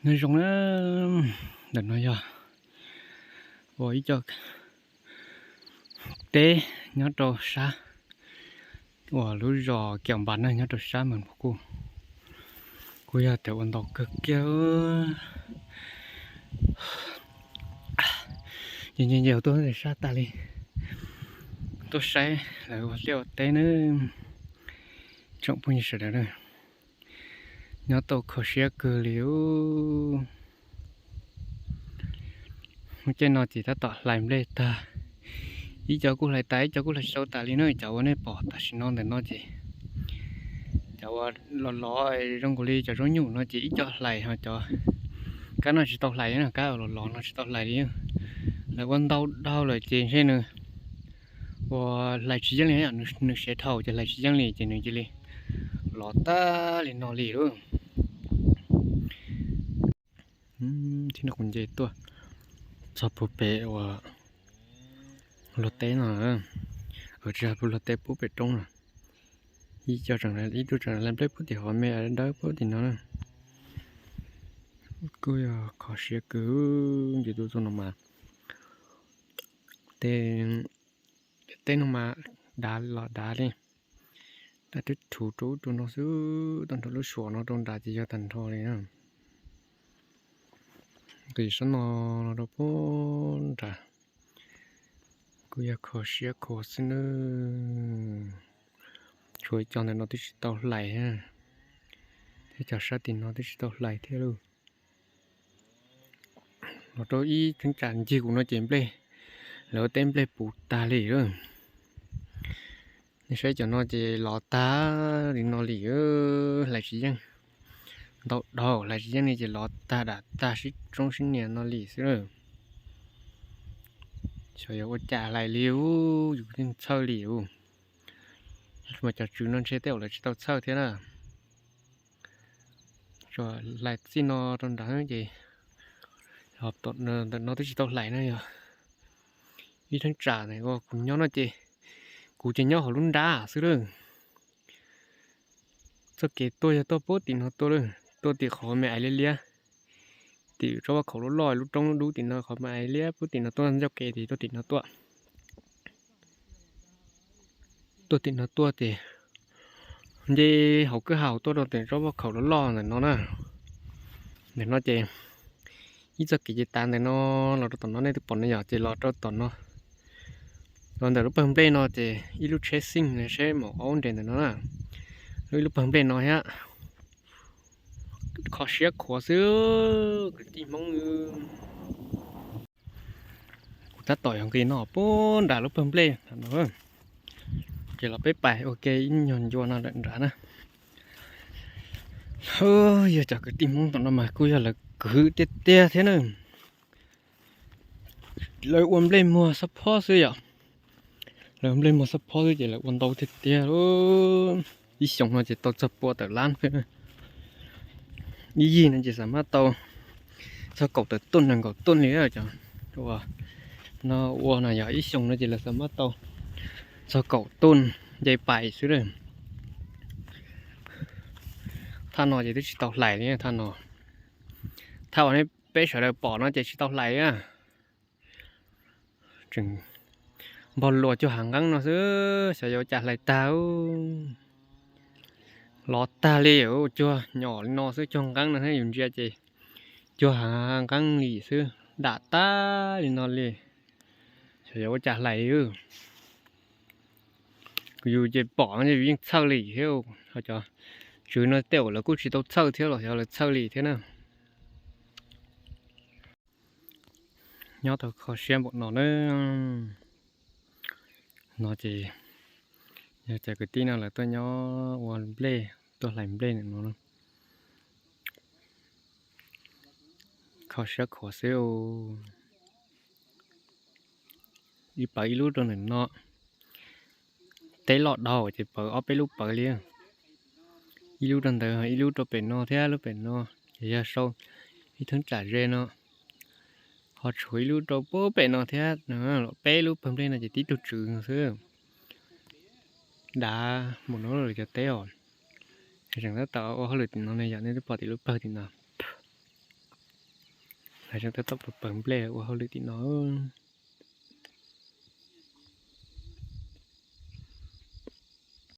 Nyob zoo na, ntawm no yog uas ib co teb nyob rau sab uas lub zos Kiaum Npas na, nyob rau sab Mes Pus Kuj. Kuj yog tias ua ntau kawg kiag. Ces nce nce tuaj sab tas li, tuaj saib lawv ua liaj ua teb na. Tsoom phooj ywg sawv daws na, nyob tau kho siab kawg li. Lub caij no ces tab tom hlais nplej tag, ib co kuj hlais tas ib co kuj hlais sau tas li na. Cov uas nej pom tam sim no ntawm no ces cov uas los lov zoo nkaus li cov zaub nyuj no ces ib co hlais, ho cov kab no tsis tau hlais na, kab uas los lov no tsis tau hlais li. Lawv ua ntau dhau lawm ces ntshe nws uas hlais tsis yeej li, nws siav dhau ces hlais tsis yeej li ces nws cia li lov tag li no li lauj. Thiab kuv nce tuaj txog puag pem uas luag teb no, tsis yog puag luag teb, puag pem roob no. Ib co tseem, ib tug tseem hlais nplej puag tim hauv me dawb puag tim no na. Kuj yog kho siab kawg, nce tuaj txog no mas tej teb no mas dav los dav li. Tag twb thuv rau ub rau no xwb, tag nrho lub suam no rau nrad ces yog tag nrho li na. Nqis sab no los rau puag nrad, kuj yog kho siab khuav xwb nawb. Tshuav ib co ntawm no twb tsis tau hlais, thiab cov sab tim no twb tsis tau hlais thiab lauj. Los rau ib cheeb tsam ncig kuv no ces nplej, lawv ua teb nplej puv tag li lauj. Nej saib cov no ces lov tag li no li, hlais tsis yeej. Ntau dhau hlais tsis yeej li ces lov tag dam tag sib tsoob sib nias no li xwb lauj. Xyov yuav ua cas hlais li ub, yus yeej txhawj li ub. Mas cov tswv no ntshe tej zaum lawv tsis tau txhawj thiab na. Hlais txij no rau nrad ces ntawm no twb tsis tau hlais na, yog ib cheeb tsam ntawm kuv nyob no ces kuv ces nyob hauv lub nrab xwb lawm. Txoj kev tuaj yog tuaj puag tim no tuaj lawm, tuaj tim qhov me aiv liab liab, tim tsob vaj khaum loj loj lub roob lub dub tim no, qhov me aiv liab puag tim no tuaj ncauj kev ces tuaj tim no tuaj. Tuaj tim no tuaj ces nce hauv kwj ha tuaj rau tim tsob vaj khaum loj loj ntawm no na. Ntawm no ces ib txoj kev ces tav ntawm no los rau tom no, nej twb pom no yog ces los rau tom no. Los ntawm lub pawg nplej no ces ib lub tsheb xij seb maum aub nres ntawm no na, lub ib lub pawg nplej no thiab. Kho siab khuav xwb kwv tij Hmoob. Kuv tab tom yog nqis no puag nram lub pawg nplej no, ces los peb pais ua ke ib nyuag ncua no lawm nrad na. Yog cov kwv tij Hmoob tom no mas kuj yog lawv kwv tiag tiag thiab na. Lawv ua nplej muag xob phob xwb yom. Lawv nplej muag xob phob xwb ces lawv ua ntau tiag tiag. Ib xyoos no ces tau txog pua tawm lab xwb. Ib yig no ces xam mab tau txog kaum tawm tuj nees nkaum tuj li. Cov uas no ua no yog ib xyoos no ces lawv xam mab tau txog kaum tuj nce pais xwb lawm. Thaj no ces twb tsis tau hlais li thaj no. Thaj uas nej peb sawv daws pom no ces tsis tau hlais na. Tseem npog luas cuag hav nqeeb no xwb, xyov yuav ua cas hlais tag. Lov tag li, cuag nyom li no xwb, cuag nqeeb no thiab yus ntsia ces cuag hav nqeeb li xwb, dam tag li no li. Xyov yuav ua cas hlais li. Kuv yus ces pom no yus yeej txhawj li thiab. Ho cov tswv no tej zaum lawv kuj tsis tau txhawj thiab los xyov lawv txhawj li thiab na. Nyob tau kho siab npaum no na. No ces yog cov kwv tij no lawv tuaj nyob ua nplej, tuaj hlais nplej ntawm no. Kho siab khuav xwb. Ib pawv ib lub rau ntawm no. Teb loj dhau ces pawv ob peb lub pawv li. Ib lub rau ntawd, ib lub rau pem no thiab lub pem no, ces yog sau ib thaj tsam ze no. Ho tshuav ib lub rau puag pem no thiab, los peb lub pawg nplej no ces tib tug tswv xwb. Dav mus no lawv cov teb os. Tseem tab tom ua hauj lwm tim no ne, yog nej twb pom tim lub pawg tim no. Zoo tab tom pawg pawg nplej ua hauj lwm tim no.